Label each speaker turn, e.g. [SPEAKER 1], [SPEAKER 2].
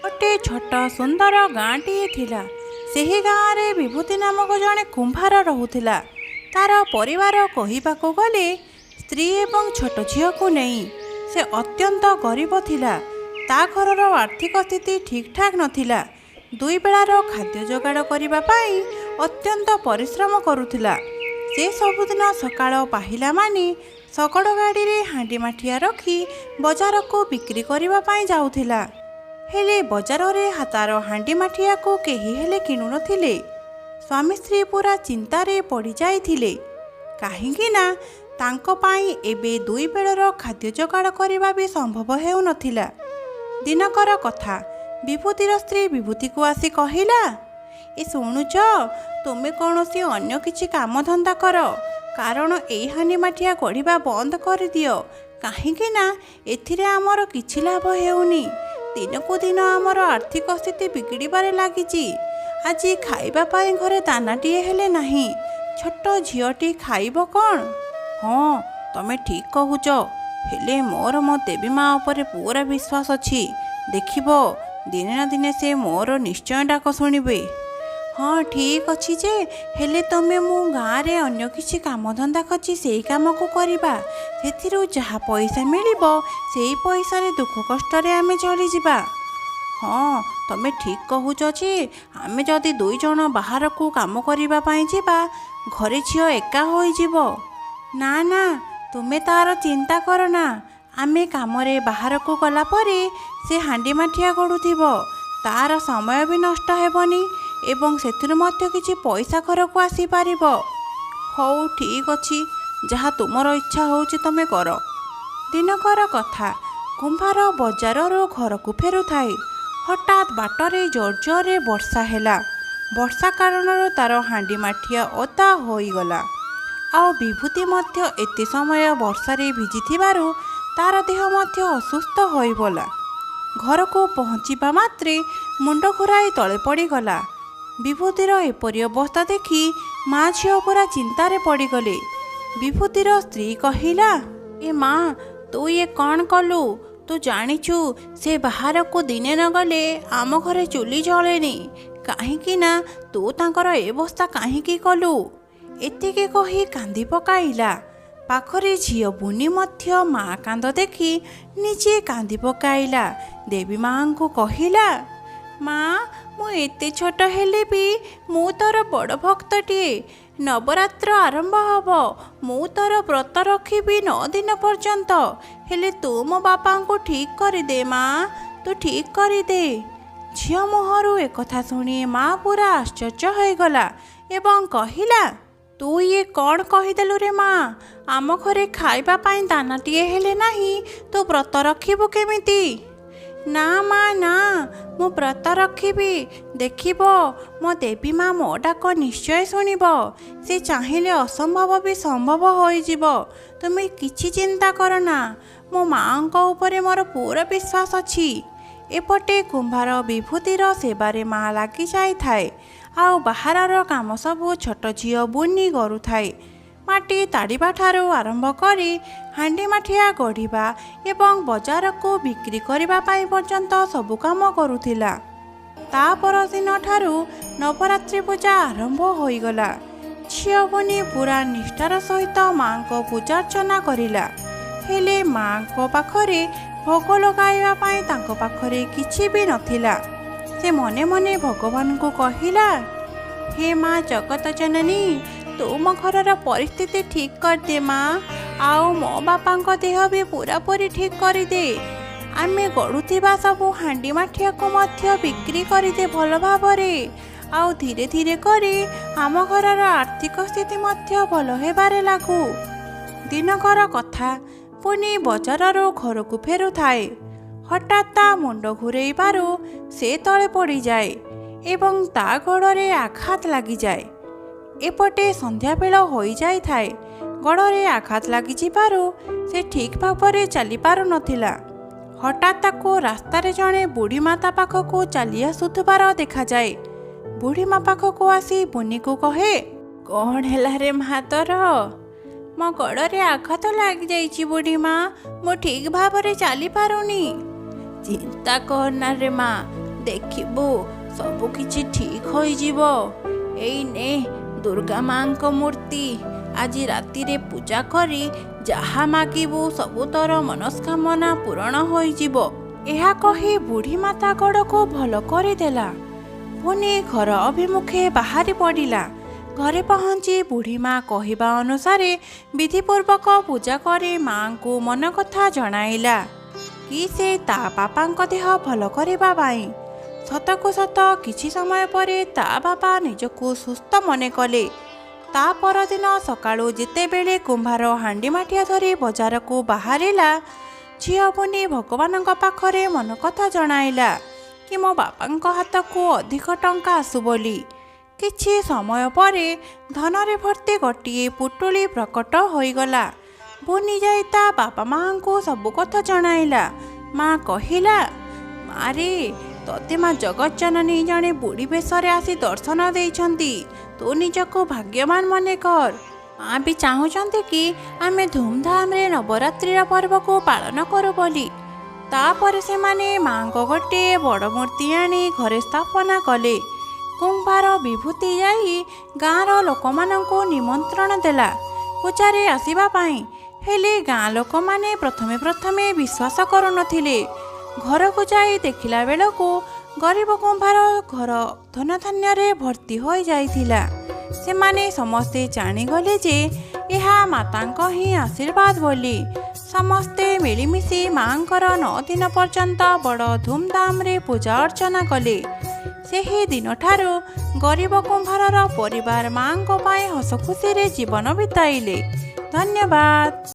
[SPEAKER 1] ଗୋଟେ ଛୋଟ ସୁନ୍ଦର ଗାଁଟିଏ ଥିଲା। ସେହି ଗାଁରେ ବିଭୂତି ନାମକ ଜଣେ କୁମ୍ଭାର ରହୁଥିଲା। ତାର ପରିବାର କହିବାକୁ ଗଲେ ସ୍ତ୍ରୀ ଏବଂ ଛୋଟ ଝିଅକୁ ନେଇ ସେ ଅତ୍ୟନ୍ତ ଗରିବ ଥିଲା। ତା ଘରର ଆର୍ଥିକ ସ୍ଥିତି ଠିକ୍ଠାକ୍ ନଥିଲା। ଦୁଇ ବେଳାର ଖାଦ୍ୟ ଯୋଗାଡ଼ କରିବା ପାଇଁ ଅତ୍ୟନ୍ତ ପରିଶ୍ରମ କରୁଥିଲା। ସେ ସବୁଦିନ ସକାଳ ପାହିଲା ମାନେ ଶଗଡ଼ ଗାଡ଼ିରେ ହାଣ୍ଡି ମାଠିଆ ରଖି ବଜାରକୁ ବିକ୍ରି କରିବା ପାଇଁ ଯାଉଥିଲା। ହେଲେ ବଜାରରେ ତାର ହାଣ୍ଡି ମାଠିଆକୁ କେହି ହେଲେ କିଣୁନଥିଲେ। ସ୍ୱାମୀ ସ୍ତ୍ରୀ ପୁରା ଚିନ୍ତାରେ ପଡ଼ିଯାଇଥିଲେ, କାହିଁକି ନା ତାଙ୍କ ପାଇଁ ଏବେ ଦୁଇ ବେଳର ଖାଦ୍ୟ ଯୋଗାଡ଼ କରିବା ବି ସମ୍ଭବ ହେଉନଥିଲା। ଦିନକର କଥା, ବିଭୂତିର ସ୍ତ୍ରୀ ବିଭୂତିକୁ ଆସି କହିଲା, ଏ ଶୁଣୁଛ, ତୁମେ କୌଣସି ଅନ୍ୟ କିଛି କାମଧନ୍ଦା କର, କାରଣ ଏଇ ହାଣ୍ଡି ମାଠିଆ ଗଢ଼ିବା ବନ୍ଦ କରିଦିଅ। କାହିଁକି ନା ଏଥିରେ ଆମର କିଛି ଲାଭ ହେଉନି। ଦିନକୁ ଦିନ ଆମର ଆର୍ଥିକ ସ୍ଥିତି ବିଗିଡ଼ିବାରେ ଲାଗିଛି। ଆଜି ଖାଇବା ପାଇଁ ଘରେ ଦାନାଟିଏ ହେଲେ ନାହିଁ। ଛୋଟ ଝିଅଟି ଖାଇବ କ'ଣ? ହଁ, ତମେ ଠିକ୍ କହୁଛ। ହେଲେ ମୋର ମୋ ଦେବୀ ମା ଉପରେ ପୁରା ବିଶ୍ୱାସ ଅଛି। ଦେଖିବ, ଦିନେ ନା ଦିନେ ସେ ମୋର ନିଶ୍ଚୟ ଡାକ ଶୁଣିବେ। ହଁ, ଠିକ୍ ଅଛି ଯେ, ହେଲେ ତମେ ମୁଁ ଗାଁରେ ଅନ୍ୟ କିଛି କାମଧନ୍ଦା ଖୋଜି ସେଇ କାମକୁ କରିବା। ସେଥିରୁ ଯାହା ପଇସା ମିଳିବ, ସେଇ ପଇସାରେ ଦୁଃଖ କଷ୍ଟରେ ଆମେ ଚଳିଯିବା। ହଁ, ତମେ ଠିକ୍ କହୁଛ ଯେ, ଆମେ ଯଦି ଦୁଇ ଜଣ ବାହାରକୁ କାମ କରିବା ପାଇଁ ଯିବା, ଘରେ ଝିଅ ଏକା ହୋଇଯିବ। ନା ନା, ତୁମେ ତାର ଚିନ୍ତା କର ନା। ଆମେ କାମରେ ବାହାରକୁ ଗଲା ପରେ ସେ ହାଣ୍ଡି ମାଠିଆ ଗଢ଼ୁଥିବ। ତାର ସମୟ ବି ନଷ୍ଟ ହେବନି ଏବଂ ସେଥିରୁ ମଧ୍ୟ କିଛି ପଇସା ଘରକୁ ଆସିପାରିବ। ହଉ, ଠିକ୍ ଅଛି, ଯାହା ତୁମର ଇଚ୍ଛା ହେଉଛି ତମେ କର। ଦିନକର କଥା, କୁମ୍ଭାର ବଜାରରୁ ଘରକୁ ଫେରୁଥାଏ। ହଠାତ୍ ବାଟରେ ଜୋର ଜୋରରେ ବର୍ଷା ହେଲା। ବର୍ଷା କାରଣରୁ ତାର ହାଣ୍ଡି ମାଠିଆ ଓଦା ହୋଇଗଲା, ଆଉ ବିଭୂତି ମଧ୍ୟ ଏତେ ସମୟ ବର୍ଷାରେ ଭିଜିଥିବାରୁ ତାର ଦେହ ମଧ୍ୟ ଅସୁସ୍ଥ ହୋଇଗଲା। ଘରକୁ ପହଞ୍ଚିବା ମାତ୍ରେ ମୁଣ୍ଡ ଘୁରାଇ ତଳେ ପଡ଼ିଗଲା। ବିଭୂତିର ଏପରି ଅବସ୍ଥା ଦେଖି ମା ଝିଅ ପୁରା ଚିନ୍ତାରେ ପଡ଼ିଗଲେ। ବିଭୂତିର ସ୍ତ୍ରୀ କହିଲା, ଏ ମା, ତୁ ଇଏ କ'ଣ କଲୁ? ତୁ ଜାଣିଛୁ ସେ ବାହାରକୁ ଦିନେ ନ ଗଲେ ଆମ ଘରେ ଚୁଲି ଜଳେନି। କାହିଁକି ନା ତୁ ତାଙ୍କର ଏ ଅବସ୍ଥା କାହିଁକି କଲୁ? ଏତିକି କହି କାନ୍ଦି ପକାଇଲା। ପାଖରେ ଝିଅ ବୁନି ମଧ୍ୟ ମା କାନ୍ଦ ଦେଖି ନିଜେ କାନ୍ଦି ପକାଇଲା। ଦେବୀ ମାଙ୍କୁ କହିଲା, ମା, ମୁଁ ଏତେ ଛୋଟ ହେଲେ ବି ମୁଁ ତୋର ବଡ଼ ଭକ୍ତଟିଏ। ନବରାତ୍ର ଆରମ୍ଭ ହେବ, ମୁଁ ତୋର ବ୍ରତ ରଖିବି 9 ଦିନ ପର୍ଯ୍ୟନ୍ତ। ହେଲେ ତୁ ମୋ ବାପାଙ୍କୁ ଠିକ୍ କରିଦେ ମା, ତୁ ଠିକ୍ କରିଦେ। ଝିଅ ମୁହଁରୁ ଏକଥା ଶୁଣି ମା ପୁରା ଆଶ୍ଚର୍ଯ୍ୟ ହୋଇଗଲା ଏବଂ କହିଲା, ତୁ ଇଏ କ'ଣ କହିଦେଲୁ ରେ ମା? ଆମ ଘରେ ଖାଇବା ପାଇଁ ଦାନାଟିଏ ହେଲେ ନାହିଁ, ତୁ ବ୍ରତ ରଖିବୁ କେମିତି? ନା ମା ନା, ମୁଁ ବ୍ରତ ରଖିବି। ଦେଖିବ, ମୋ ଦେବୀ ମା ମୋ ଡାକ ନିଶ୍ଚୟ ଶୁଣିବ। ସେ ଚାହିଁଲେ ଅସମ୍ଭବ ବି ସମ୍ଭବ ହୋଇଯିବ। ତୁମେ କିଛି ଚିନ୍ତା କର ନା, ମୋ ମାଆଙ୍କ ଉପରେ ମୋର ପୁରା ବିଶ୍ୱାସ ଅଛି। ଏପଟେ କୁମ୍ଭାର ବିଭୂତିର ସେବାରେ ମା ଲାଗିଯାଇଥାଏ, ଆଉ ବାହାରର କାମ ସବୁ ଛୋଟ ଝିଅ ବୁନି କରୁଥାଏ। ମାଟି ତାଡ଼ିବା ଠାରୁ ଆରମ୍ଭ କରି ହାଣ୍ଡି ମାଠିଆ ଗଢ଼ିବା ଏବଂ ବଜାରକୁ ବିକ୍ରି କରିବା ପାଇଁ ପର୍ଯ୍ୟନ୍ତ ସବୁ କାମ କରୁଥିଲା। ତା ପରଦିନ ଠାରୁ ନବରାତ୍ରି ପୂଜା ଆରମ୍ଭ ହୋଇଗଲା। ଝିଅ ବୁନି ପୁରା ନିଷ୍ଠାର ସହିତ ମାଙ୍କ ପୂଜାର୍ଚ୍ଚନା କରିଲା। ହେଲେ ମାଙ୍କ ପାଖରେ ଭୋଗ ଲଗାଇବା ପାଇଁ ତାଙ୍କ ପାଖରେ କିଛି ବି ନଥିଲା। ସେ ମନେ ମନେ ଭଗବାନଙ୍କୁ କହିଲା, ହେ ମା ଜଗତ ଜନନୀ, ତୁ ମୋ ଘରର ପରିସ୍ଥିତି ଠିକ୍ କରିଦେ ମା, ଆଉ ମୋ ବାପାଙ୍କ ଦେହ ବି ପୁରାପୁରି ଠିକ୍ କରିଦେ। ଆମେ ଗଢ଼ୁଥିବା ସବୁ ହାଣ୍ଡି ମାଠିଆକୁ ମଧ୍ୟ ବିକ୍ରି କରିଦେ ଭଲ ଭାବରେ, ଆଉ ଧୀରେ ଧୀରେ କରି ଆମ ଘରର ଆର୍ଥିକ ସ୍ଥିତି ମଧ୍ୟ ଭଲ ହେବାରେ ଲାଗୁ। ଦିନକର କଥା, ପୁନି ବଜାରରୁ ଘରକୁ ଫେରୁଥାଏ। ହଠାତ୍ ତା ମୁଣ୍ଡ ଘୁରେଇବାରୁ ସେ ତଳେ ପଡ଼ିଯାଏ ଏବଂ ତା ଗୋଡ଼ରେ ଆଘାତ ଲାଗିଯାଏ। ଏପଟେ ସନ୍ଧ୍ୟାବେଳ ହୋଇଯାଇଥାଏ। ଗୋଡ଼ରେ ଆଘାତ ଲାଗିଯିବାରୁ ସେ ଠିକ୍ ଭାବରେ ଚାଲିପାରୁନଥିଲା। ହଠାତ୍ ତାକୁ ରାସ୍ତାରେ ଜଣେ ବୁଢ଼ୀ ମାତା ପାଖକୁ ଚାଲି ଆସୁଥିବାର ଦେଖାଯାଏ। ବୁଢ଼ୀ ମା ପାଖକୁ ଆସି ବୁନିକୁ କହେ, କ'ଣ ହେଲା ରେ ମା ତୋର? ମୋ ଗୋଡ଼ରେ ଆଘାତ ଲାଗିଯାଇଛି ବୁଢ଼ୀ ମା, ମୁଁ ଠିକ୍ ଭାବରେ ଚାଲିପାରୁନି। ଚିନ୍ତା କରନା ରେ ମା, ଦେଖିବୁ ସବୁ କିଛି ଠିକ୍ ହୋଇଯିବ। ଏଇ ନେ ଦୁର୍ଗା ମାଙ୍କ ମୂର୍ତ୍ତି, ଆଜି ରାତିରେ ପୂଜା କରି ଯାହା ମାଗିବୁ ସବୁ ତୋର ମନସ୍କାମନା ପୂରଣ ହୋଇଯିବ। ଏହା କହି ବୁଢ଼ୀ ମାତା ଗୋଡ଼କୁ ଭଲ କରିଦେଲା। ପୁନି ଘର ଅଭିମୁଖେ ବାହାରି ପଡ଼ିଲା। ଘରେ ପହଞ୍ଚି ବୁଢ଼ୀ ମା କହିବା ଅନୁସାରେ ବିଧିପୂର୍ବକ ପୂଜା କରି ମାଙ୍କୁ ମନ କଥା ଜଣାଇଲା କି ସେ ତା ବାପାଙ୍କ ଦେହ ଭଲ କରିବା ପାଇଁ। ସତକୁ ସତ କିଛି ସମୟ ପରେ ତା ବାପା ନିଜକୁ ସୁସ୍ଥ ମନେ କଲେ। ତା ପରଦିନ ସକାଳୁ ଯେତେବେଳେ କୁମ୍ଭାର ହାଣ୍ଡି ମାଠିଆ ଧରି ବଜାରକୁ ବାହାରିଲା, ଝିଅ ବୁନି ଭଗବାନଙ୍କ ପାଖରେ ମନ କଥା ଜଣାଇଲା କି ମୋ ବାପାଙ୍କ ହାତକୁ ଅଧିକ ଟଙ୍କା ଆସୁ ବୋଲି। କିଛି ସମୟ ପରେ ଧନରେ ଭର୍ତ୍ତି ଗୋଟିଏ ପୁଟୁଳି ପ୍ରକଟ ହୋଇଗଲା। ବୁନି ଯାଇ ତା ବାପା ମାଆଙ୍କୁ ସବୁ କଥା ଜଣାଇଲା। ମା କହିଲା, ମାରେ, ତୋତେ ମା ଜଗଜ୍ଜନନୀ ଜଣେ ବୁଢ଼ୀ ବେଶରେ ଆସି ଦର୍ଶନ ଦେଇଛନ୍ତି, ତୁ ନିଜକୁ ଭାଗ୍ୟବାନ ମନେ କର। ମା ବି ଚାହୁଁଛନ୍ତି କି ଆମେ ଧୁମଧାମରେ ନବରାତ୍ରିର ପର୍ବକୁ ପାଳନ କରୁ ବୋଲି। ତାପରେ ସେମାନେ ମାଙ୍କ ଗୋଟିଏ ବଡ଼ ମୂର୍ତ୍ତି ଆଣି ଘରେ ସ୍ଥାପନା କଲେ। କୁମ୍ଭାର ବିଭୂତି ଯାଇ ଗାଁର ଲୋକମାନଙ୍କୁ ନିମନ୍ତ୍ରଣ ଦେଲା ପୂଜାରେ ଆସିବା ପାଇଁ। ହେଲେ ଗାଁ ଲୋକମାନେ ପ୍ରଥମେ ପ୍ରଥମେ ବିଶ୍ୱାସ କରୁନଥିଲେ। ଘରକୁ ଯାଇ ଦେଖିଲା ବେଳକୁ ଗରିବ କୁମ୍ଭାର ଘର ଧନଧାନ୍ୟରେ ଭର୍ତ୍ତି ହୋଇଯାଇଥିଲା। ସେମାନେ ସମସ୍ତେ ଜାଣିଗଲେ ଯେ ଏହା ମାତାଙ୍କ ହିଁ ଆଶୀର୍ବାଦ ବୋଲି। ସମସ୍ତେ ମିଳିମିଶି ମାଙ୍କର 9 ଦିନ ପର୍ଯ୍ୟନ୍ତ ବଡ଼ ଧୁମଧାମରେ ପୂଜା ଅର୍ଚ୍ଚନା କଲେ। ସେହି ଦିନଠାରୁ ଗରିବ କୁମ୍ଭାରର ପରିବାର ମାଙ୍କ ପାଇଁ ହସଖୁସିରେ ଜୀବନ ବିତାଇଲେ। ଧନ୍ୟବାଦ।